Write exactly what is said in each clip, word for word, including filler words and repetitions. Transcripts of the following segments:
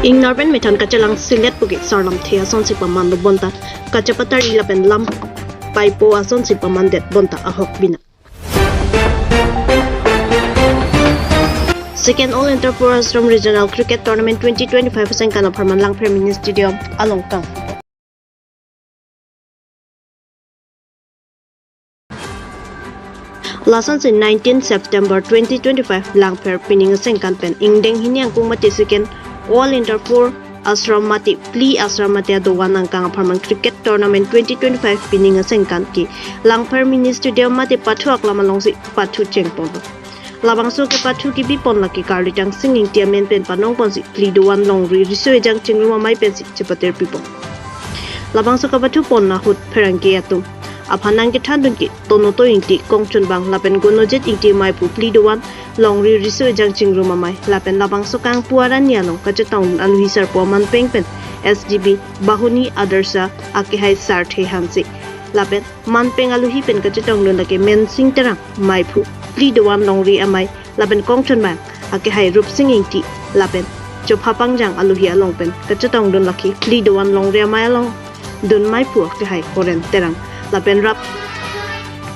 Ingnar pen methan kachelang selet puke sarlamthe asonsi paman lo bonta kachepatari lapen lam paipo asonsi pamandet bonta ahok bina. Second All Inter Four Ashram Regional Cricket Tournament twenty twenty-five asengkan apharman Langpher Mini Stadium along kang. Lasonsi nineteen September twenty twenty-five Langpher pining asengkan pen ingdeng hini angkung mate Second All Inter Four Ashram mate Phli Ashram mate adovan angkang apharman Cricket Tournament twenty twenty-five pining asengkan ke Langpher Mini Stadium mate pathu aklam alongsi pathu chengpon. Labangso kepathu kebipon lake Karli Tangsing Ingti amen pen panong ponsi phli dovan longri riso ejang chingrum amei pensi chepater pipon. Labangso kepathu pon ahut pherangke atum aphan nangkethan dunke Tonoto Ingti, Kongchunbang lapen Gonojit Ingti meiphu phli dovan longri riso ejang chingrum amei lapen labangso kangpu arni along kachetong aluhi sarpo amanpeng pen S D B Bahuni Adarsha akehai Sarthe Hanse lapen manpeng aluhi pen kachetongdun lake Mensing Terang meiphu phli dovan longri amei lapen Kongchunbang akehai Rupsing Ingti lapen chopha pangjang aluhi along pen kachetongdun lake phli dovan longri amei along dun meiphu akehai Horen Terang lapen rap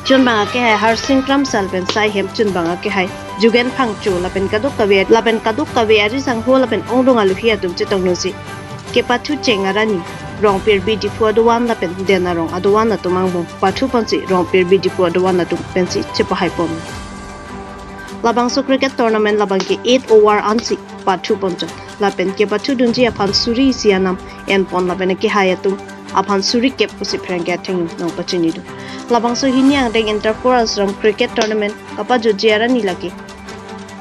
chunbang akehai Harsing Kramsa lapen sai hem chunbang akehai Jugen Phangcho lapen kadokave lapen kadokave ari sangho lapen ongdung aluhi atum chetongdunsi kepathu cheng arni Rongpirbi Diphu adovan lapen Den Arong adovan atum angbong pathu ponsi Rongpirbi Diphu adovan atum pensi chepahai pon. Labangso cricket tournament labang ke eight over ansi pathu ponchot lapen kepathu dunji aphan suri isi anam en pon lapen akehai atum aphan suri kep pusi pherangke athengno nangpachini do. Labangso hini angdeng Inter Four Ashram Cricket Tournament kapajutji arni lake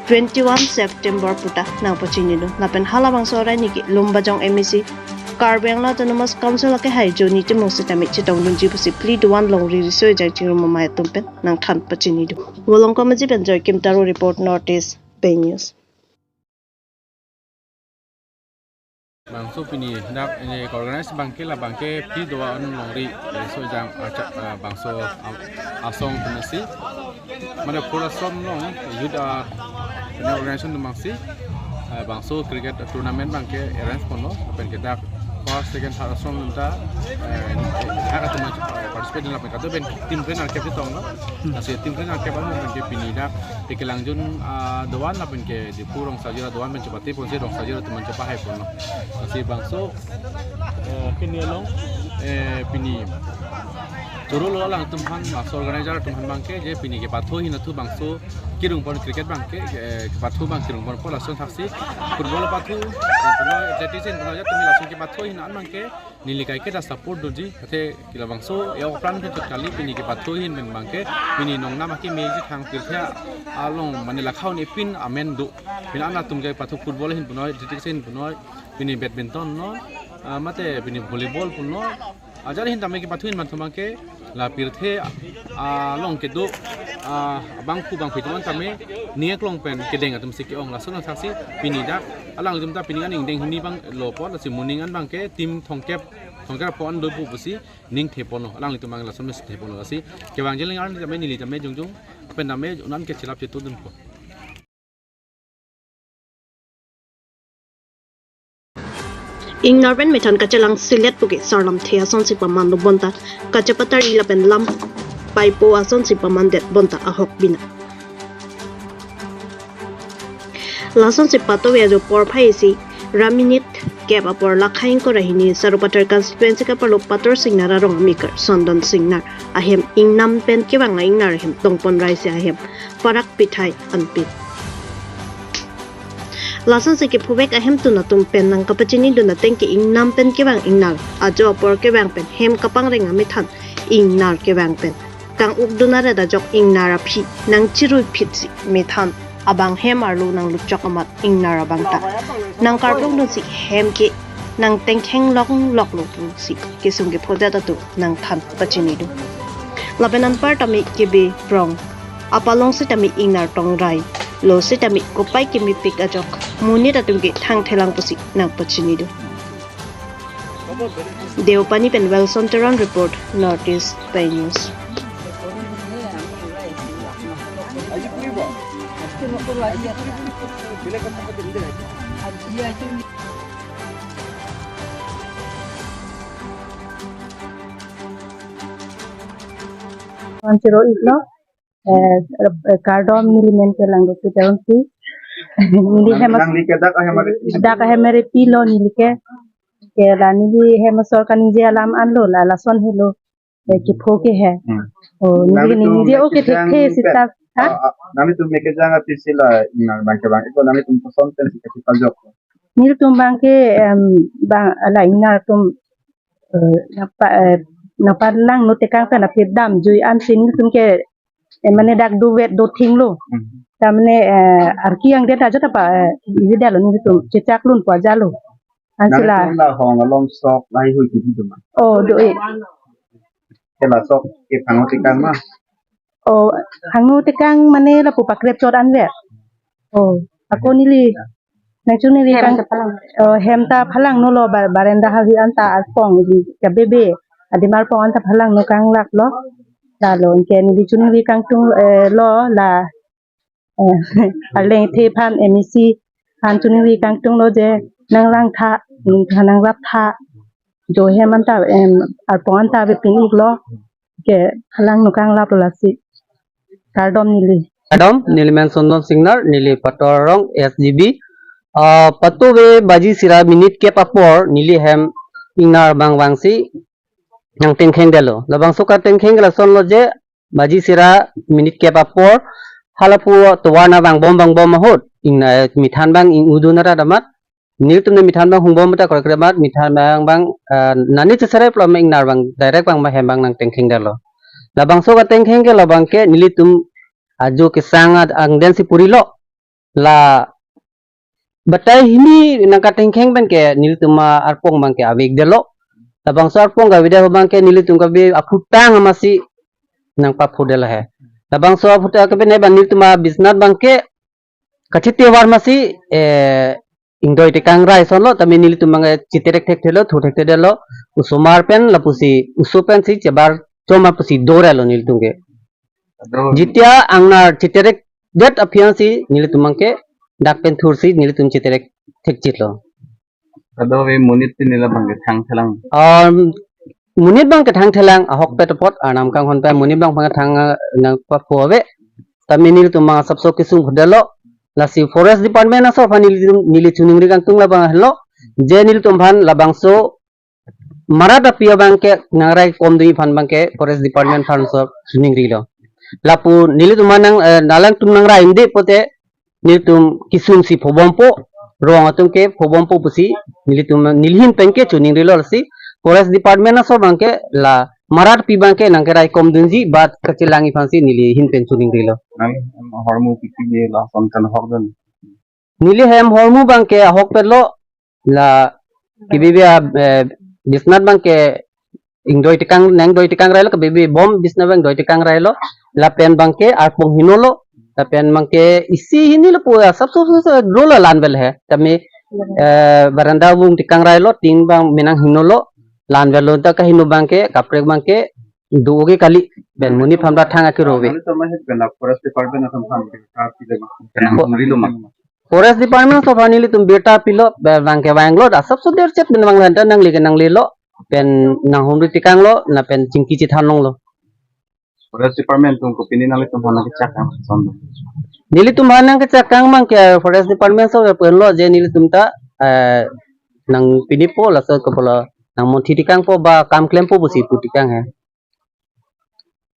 twenty-one September puta nangpachini do. Lapen halabangso arni ke Lumbajong M A C, Karbi Anglong Autonomous Council akehai Johnny Timung sitame chetongdunji pusi phli dovan longri riso ejang chingrum amei atum pen nangthan pachini do. Volongkom Aji pen Joy Kim Taro report, North East Pei News. Bangso pini dak ini organize abang ke labang ke phli dovan longri riso ejang acha, ah, bangso, ah, asong pensi mane Four Ashram along youth, ah, organization atum abangsi, ah, bangso cricket tournament abang ke arrange ponlo lapen ke dak first, second, third ashram atum ta, eh, eh, dak atum, eh, participate lapen kado pen team trainer kep tonglo. Lasi team trainer kep abang pen ke pini dak ke kelangjun, ah, dovan lapen ke Diphu Rongsogjir adovan pen chepate ponsi Rongsogjir atum pen chepahai ponlo. Lasi bangso, eh, pini along, eh, pini choro lo alangtum aphan, bangso organizer atum aphan abang ke je pini kepathu ahin athu bangso kirung pon cricket abang ke, eh, kepathu abang kirung ponpo, lason thaksi football pathu, eh, puno athletics pen puno ajat tumi lason kepathu ahin an abang ke neli kaiketa support doji, athe ke labangso e-ok pran ke chot kali pini kepathu ahin pen abang ke pini nongnam akeme ji thang pirthe along mane lakhaun epin amen do. Pini an atum kepathu football ahin puno, athletics ahin puno, pini badminton non, ah, mate pini volleyball punon. Ajat ahin tame kepathu ahin man thumang ke la pirthe, ah, along kedo, ah, bangphu bangphi atum tame ning aklong pen kedeng atum si ke-ong, lason thaksi pini dak alanglitum ta pini an ingdeng hini abang lo pon, lasi moning an abang ke team thomkep, thomkep pon do pu pusi ning the ponlo, alanglitum abang lason si the ponlo, lasi kevang jeling arni tame neli tame jongjong pen tame unan ke chilap chetu dunpo. Ingnar pen methan kachelang selet puke sarlamthe asonsi paman lo bonta kachepatari lapen lam paipo asonsi pamandet bonta ahok bina. Lasonsi patove ajo porphai isi ra minute kep apor lakha ingkoi ra hini Sarupathar constituency kaparlo Pator Singnar arong amekar Sondon Singnar ahem ingnam pen kevang a-ingnar ahem tongpon ra isi ahem Parak Pithai anpit. Lasonsi kephovek ahemtun atum pen nangkapachinidun ateng ke ingnam pen kevang ingnar ajo apor kevang pen hem kapangreng amethan ingnar kevang pen kang-ukdun aret ajok ingnar aphi nangchirui phitsi methan abang hem arlo nanglutchok amat ingnar abang ta nangkarplongdunsi hem ke nangtengkheng longloklo pusi kesung kephodet atum nangthan pachinido. Lapen anpar tame kebe prong apalong sitame ingnar tongrai lo sitame kopai kemepik ajok monit atum ke thangthelang pusi nangpachinido. Deopani pen Wilson Teron report, North East Pei News. One zero eight lo. Eh, eh, kardom, neli men ke Langdopi Terongpi. Neli Nang, hemas nangli ke dak ahem ari? Dak ahem ari pilo neli ke. Ke la neli hem asor kaningje alam anlo, la lason helo. Eh, kipho ke he. Hmm. Oh, neli Nangli tum ningje, oh, ke thek kejang the ke, sita. Ha? Ah, ah, nangli tum me kejang api si la ingnar abang ke bang. Iko nangli tum koson pen si kachepajok? Neli tum abang ke, em, bang, ala ingnar atum, eh, napa, eh, nangpalangno tekang pen aphi damjui ansi neli tum ke, eh, mane dak dovet dothinglo. Hmm. Ta mane, eh, arki angdet aja ta pa, eh, isi detlo neli tum chechak lun po ajalo. Ansi la. Nangtum la hong along sok lahai hui kipi tum ma? Oh, do-e. Ke la sok ke phangno tekang ma? Oh, phangno tekang mane lapu pakrep chot anvet. Oh, ako neli. Nangchuningri kang, oh, hem ta phalangno lo, bar-, barenda hahi anta arpong di kabebe. Adim arpong anta phalangno kanglaplo. Lalo anke neli chuningri kangtung, eh, lo la. Eh, arleng the aphan M A C aphan chuningri kangtunglo je nanglangtha, ningtha nanglap tha. Jo hem anta, em, arpong anta bepin iklo. Ke phalangno kanglaplo lasi. Kardom neli. Kardom, neli men Sondon Singnar, neli Pator Arong, S G B. Ah, patuve baji sira minute kep apor, neli hem ingnar abang vangsi nangtengkheng detlo. Labangso katengkheng ke lasonlo je, baji sira minute kep apor, halapu tovar na vangbom vangbom ahut, ingna, eh, methan abang ing-udun arat amat, nelitum ne methan abang hungbom ta korkre amat, methan abang abang, eh, nani chesere pulo me ingnar abang direct abang ma hem abang nangtengkheng detlo. Labangso katengkheng ke labang ke nelitum ajo kesang ad-, angdensi purilo. La batai hini nangkatengkheng pen ke nelitum arpong abang ke avek detlo. Labangso arpong kavek det abang ke nelitum kabe aphutang amatsi nangpaphu detlo he. Labangso aphutang kabe ne abang nelitum bisnat abang ke kachete tovar amatsi, eh, ingdoi tekang rai asonlo, tame nelitum abang, eh, chiterek thekthelo, thu thekthedetlo, osomar pen lapusi oso pensi chebar choma pusi dorelo nelitum ke. Ado. Jitia ingnar chiterek det aphi ansi nelitum abang ke dak pen thursi nelitum chiterek thekchitlo. Kadokave monit pini labang ke thangthelang. Um, monit abang ke thangthelang, ahokpet apot, Arnam kanghon pen monit abang abang thang, eh, nangpaphu ave. Tame nelitum abang asapso kesung phu detlo. Lasi Forest Department aso aphan neli, neli chuningri kangtung labang helo. Je nelitum aphan labangso marat api abang ke nangrai komdunji aphan abang ke Forest Department aphan so chuningrilo. Lapu nelitum aphan nang, eh, alangtum nangrai inde pote nelitum kesungsi phobompo, rong atum ke phobompo pusi nelitum neli ahin pen ke chuningrilo lasi Forest Department aso abang ke la marat api abang ke nangkerai komdunji bat kachelangji aphansi neli ahin pen chuningrilo. Nang hormu piti ne lason kan hokdun. Neli hem hormu abang ke ahokpetlo, la kebebe a, eh, bisnat abang ke ingdoi tekang, nangdoi tekang railo, kebebe bom bisnat abang doi tekang railo, lapen abang ke arpong hinolo, lapen abang ke isi hinilo pu asapso so, so, dro la lanvel he, tame, eh, baranda vung tekang railo, tin abang menang hinolo, lanvello ta kahino abang ke, kaprek abang ke, do ke kali, pen monit aphan ra thang akiro ave. Nelitum ahin pen la Forest Department atum aphan ke kapi de ma. Ko- Nang rilo ma. Forest Department aso aphan nelitum birta pilo, ba-, abang ke vanglo, asapso derchet pen vanglo, anta nangli ke nanglelo, pen nanghumri tekanglo, lapen chingki chethan longlo. Forest Department atum kopine nanglitum aphan nangkechak kang son? Nelitum aphan nangkechak kang abang ke Forest Department aso ke penlo je nelitum ta, eh, nangpinipo laso ke pulo nangmonthi tekangpo ba kam klempo pusi pu tekang he.